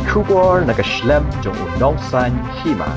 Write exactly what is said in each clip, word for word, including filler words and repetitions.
Khubor na ka shlem jong u nongsan hima.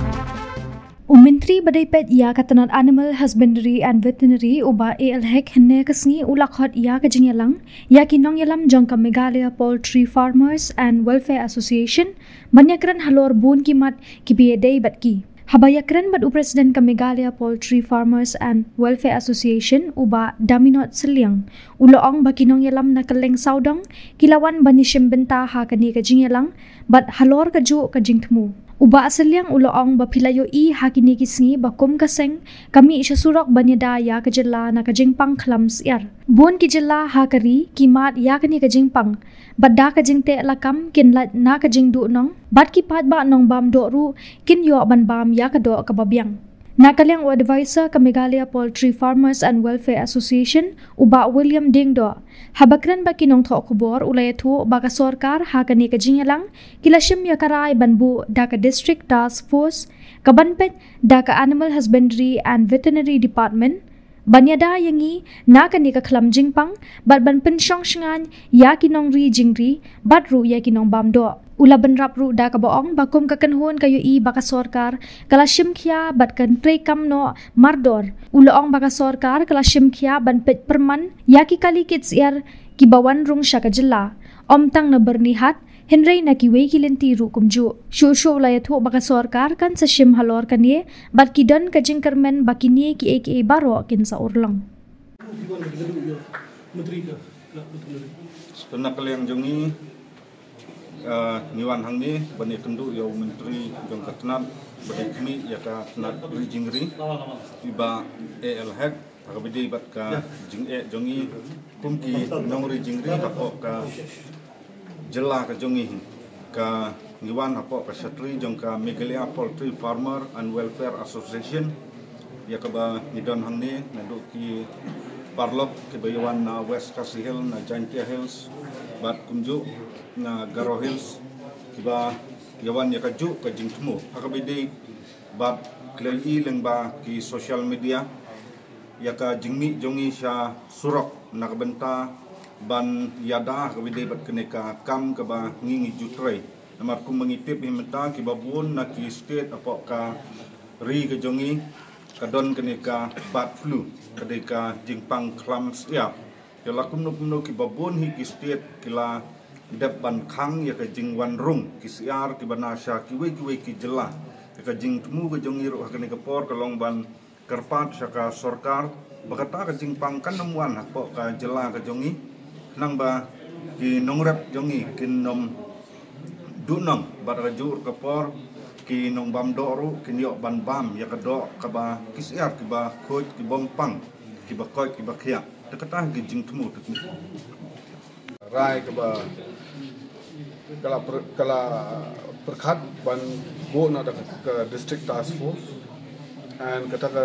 U Myntri ba dei peit ïa ka tnat Animal Husbandry and Veterinary u Bah A L Hek hynne ka sngi u la khot ïa ka jingïalang ïa ki nongïalam jong ka Meghalaya Poultry Farmers and Welfare Association ban ïakren halor bun ki mat kiba ïadei bad ki. Haba ïakren bad u President ka Meghalaya Poultry Farmers and Welfare Association u Bah Daminot Sylliang, u la ong ba ki nongïalam na kylleng sawdong ki la wan ban ïashim bynta ha kane ka jingïalang bad halor kajuh ka jingthmu. U Bah Sylliang u la ong ba phi la ïohi ha kine ki sngi ba kum ka seng ka mih sha surok ban ïada ïa ka jylla na ka jingpang khlam syiar. Bun ki jylla ha ka ri ki mad ïa kane ka jingpang bad da ka jingteh lakam kin lait na ka jingduhnong bad ki paidbah nongbam doh ruh kin ïoh ban bam ïa ka doh kaba biang. Na ka liang u advisor ka Meghalaya Poultry Farmers and Welfare Association u Bah William Diengdoh, haba kren bad ki nongthoh khubor u la ïathuh ba ka sorkar ha kane ka jingïalang ki la shim ïa ka rai ban buh da ka District Task Force kaban peit da ka Animal Husbandry and Veterinary Department ban ïada ïa ngi na kane ka khlam jingpang bad ban pynshong shngaiñ ïa ki nongri jingri bad ruh ïa ki nongbam doh. U la bynrap ruh da kaba ong ba kum ka kynhun ka ïohi ba ka sorkar ka la shim khia bad kan treikam noh mardor. U la ong ba ka sorkar ka la shim khia ban peit pyrman ïa ki kali kit syiar kiba wan rung sha ka jylla, ym tang na Byrnihat hynrei na kiwei ki lynti ruh kumjuh. Shuh shuh u la ïathuh ba ka sorkar kan sa shim halor kane bad ki don ka jingkyrmen ba kine kiei kiei baroh kin sa urlong. Te na ka liang jong ngi, ah, ngi wan hangne ban ïakynduh ïa u Myntri jong ka tnat ba dei khmih ïa ka tnat ri jingri, i Bah A L Hek, ha kaba ïadei bad ka jingeh jong ngi kum ki nongri jingri hapoh ka jylla ka jong ngi. Ka ngi wan hapoh ka shatri jong ka Meghalaya Poultry Farmer and Welfare Association, ïa kaba ngi don hangne naduh ki paralok kiba ïa wan na West Khasi Hills, na Jaintia Hills bad kumjuh na Garo Hills, kiba ïa wan ïa kajuh ka jingthmu ha kaba ïadei bad ki la ïohi lyngba ki social media ïa ka jingmih jong ngi sha surok na ka bynta ban ïada ha kaba ïadei bad kane ka kam kaba ngi ngi ju trei. Namar kumba ngi tip hi mynta kiba bun na ki state hapoh ka ri ka jong ngi ka don kane ka bird flu, ka dei ka jingpang khlam syiar. Te la kumno kumno kiba bun hi ki state ki la dep ban khang ïa ka jingwan rung ki syiar kiba na sha kiwei kiwei ki jylla. Ïa ka jingthmu ka jong ngi ruh ha kane ka por ka long ban kyrpad sha ka sorkar ba kata ka jingpang kan ym wan hapoh ka jylla ka jong ngi, khnang ba ki nongrep jong ngi kin ym duhnong bad ha kajuh ka por ki nongbam doh ruh kin ïoh ban bam ïa ka doh kaba ki syiar kiba khuid ki bym pang, kiba koit kiba khiah. Te kata hi ka jingthmu te. Rai kaba ka la pyrkhat ban buh na da ka District Task Force, and kata ka,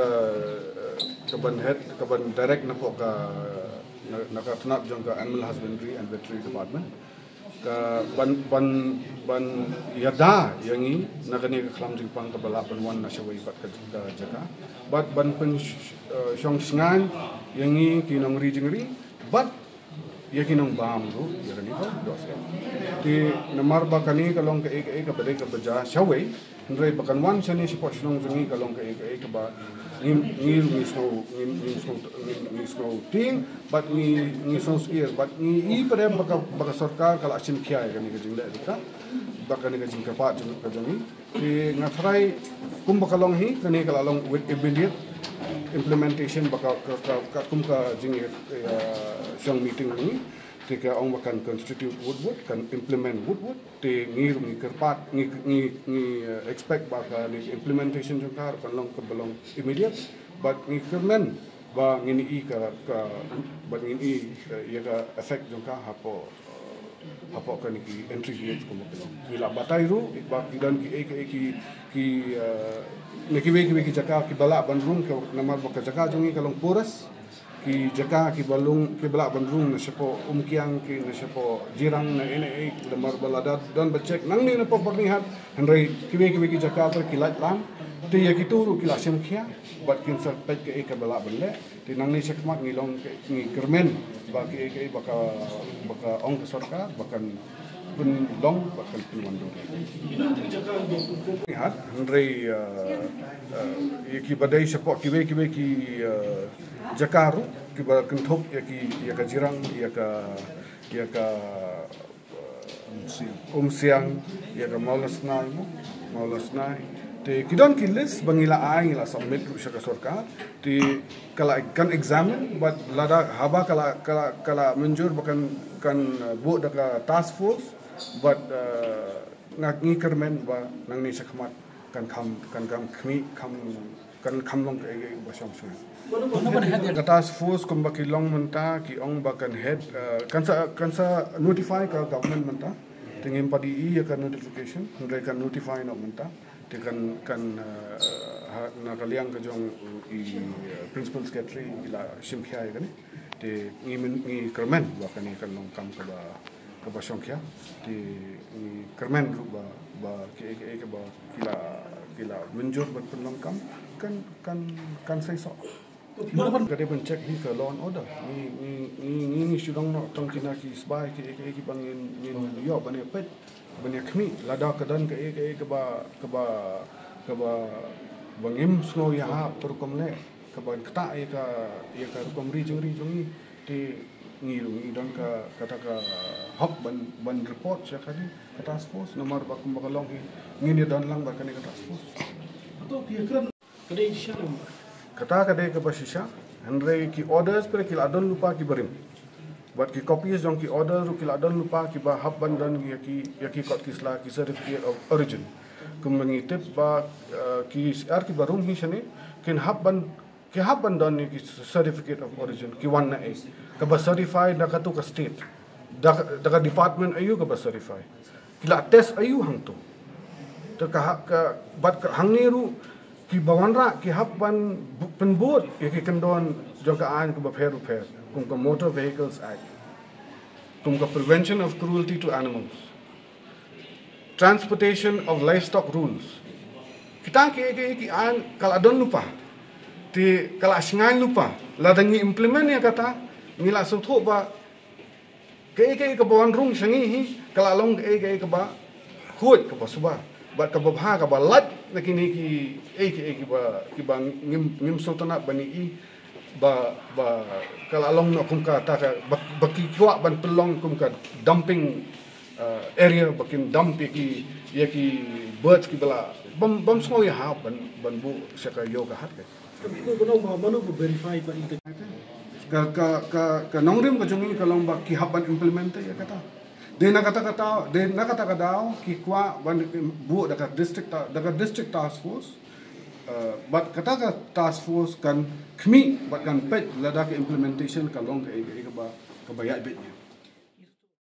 ka ban head, ka ban direct na pok ka, na ka tnat jong ka Animal Husbandry and Veterinary Department, ka ban, ban, ban ïada ïa ngi na kane ka khlam jingpang kaba lah ban wan na shawei pat ka jaka, bad ban pynshong shngaiñ ïa ngi ki nongri jingri bad ïa ki nongbam ruh ïa kane ka dohsyiar. Te namar ba kane ka long kaei kaei kaba dei kaba jia shawei, hynrei ba kan wan shane shapoh shnong jong ngi ka long kaei kaei kaba ngi, ngi, ngi sngew, ngi, ngi sngew, ngi, ngi sngew tieng bad ngi, ngi sngew syier bad ngi i pat ba ka, ba ka sorkar ka la shim khia ïa kane ka jingleh jong ka, ba kane ka jingkyrpad jong ka jong ngi. Te nga tharai kumba ka long hi, kane ka la long with immediate implementation ba ka, ka, ka, ka kum ka jing, eh, shong meeting ni. Te ka ong ba kan constitute wut wut, kan implement wut wut. Te ngi ruh ngi kyrpad, ngi, ngi, ngi, eh, expect ba ka ni implementation jong ka ruh kan long, kaba long immediate. But ngi kyrmen ba ngin i ka, ka, ba ngin i, eh, ïa ka effect jong ka hapoh, eh, hapoh kane ki entry gates kumba ki long. Ngi la batai ruh ba ki don kiei kiei ki, ki, eh, na kiwei kiwei ki jaka kiba lah ban rung, namar ba ka jaka jong ngi ka long porous. Ki jaka kiba long, kiba lah ban rung na shapoh Umkiang, ki na shapoh Jirang, na ei na ei, namar ba lada don ba check nangne na pok Byrnihat, hynrei kiwei kiwei ki jaka pat ki lait lang. Te ïa kitu ruh ki la shim khia bad kin sa peit kaei kaba lah ban leh. Te nangne shakhmat ngi long, ngi kyrmen ba kaei kaei ba ka, ba ka ong ka sorkar ba kan Pynlong bad kan pynwandur. Ngi hat hynrei, eh, eh, ïa kiba dei shapoh kiwei kiwei ki, eh, jaka ruh kiba kynthup ïa ki, ïa ka Jirang, ïa ka, ïa ka, eh, Umsiang, ïa ka Mawlasnai mo, Mawlasnai. Te ki don ki list ba ngi la ai, ngi la submit ruh sha ka sorkar. Te ka la kan examine bad lada haba ka la, ka la, ka la mynjur ba kan, kan, eh, buh da ka task force. Bad, eh, nga ngi kyrmen ba nangne shakhmat kan kham, kan kham khmih, kham, kan kham long kaei kaei ba shong shong. Ka task force kumba ki long mynta ki ong ba kan head, eh, kan sa, kan sa notify ka government mynta. Te ngim pat ïohi ïa ka notification, hynrei kan notify noh mynta. Te kan, kan, eh, ha, na ka liang ka jong i, eh, principal secretary ki la shim khia ïa kane. Te ngi myn-, ngi kyrmen ba kane kan long kam kaba, kaba shongkhia. Te ngi kyrmen ruh ba, ba kiei kiei kiba ki la, ki la mynjur ban pynlong kam kan, kan, kan seisoh. Ka dei ban check hi ka law and order. Ngi, ngi, ngi, ngi, ngi shu dang noh tang kine ki sbai kiei kiei kiba ngin, ngin ïoh ban ïa peit, ban ïa khmih. Lada ka don kaei kaei kaba, kaba, kaba, ba ngim sngew ïahap ka rukom leh, kaba ktah ïa ka, ïa ka rukom ri jong ri jong ngi. Te ngi ruh ngi don ka, kata ka hok ban, ban report sha kane ka task force, namar ba kumba ka long hi ngin ïa don lang bad kane ka task force. Kata ka dei kaba shisha, hynrei ki orders pat ki la don lypa kiba rim. Bad ki copies jong ki order ruh ki la don lypa kiba hap ban don ïa ki, ïa ki kot ki sla, ki certificate of origin. Kumba ngi tip ba, eh, ki syiar kiba rum hi shane kin hap ban, ki hap ban don ïa ki certificate of origin, ki wan na ei, kaba certify da kato ka state, da, da ka department aïu kaba certify. Ki la test aïu hangto. Te ka ha-, ka, bad ka hangne ruh kiba wanrah ki hap ban bu-, pynbud ïa ki kyndon jong ka aiñ kaba pher bapher, kum ka Motor Vehicles Act, kum ka Prevention of Cruelty to Animals, Transportation of Livestock Rules. Kita ki, ki, ki aiñ ka la don lypa. Te ka la shngaiñ lypa. Lada ngi implement ïa kata, ngi la sngewthuh ba kaei kaei kaba wan rung sha ngi hi ka la long kaei kaei kaba khuid, kaba suba bad kaba bha, kaba lait na kine kiei kiei kiba, kiba ngim, ngim sngewtynnat ban ïohi ba, ba ka la long noh kum kata ka ba, ba ki kwah ban pynlong kum ka dumping, eh, area, ba kin dump ïa ki, ïa ki birds kiba la bym, bym sngew ïahap ban, ban buh sha ka ïew ka hat ka. Ka, ka, ka, ka nongrim ka jong ngi ka long ba ki hap ban implement ïa kata. Dei na kata ka daw, dei na kata ka daw ki kwah ban im-, buh da ka district ta-, da ka district task force. Eh, bad kata ka task force kan khmih bad kan peit lada ka implementation ka long kaei kaei kaba, kaba ïaid beit ïa.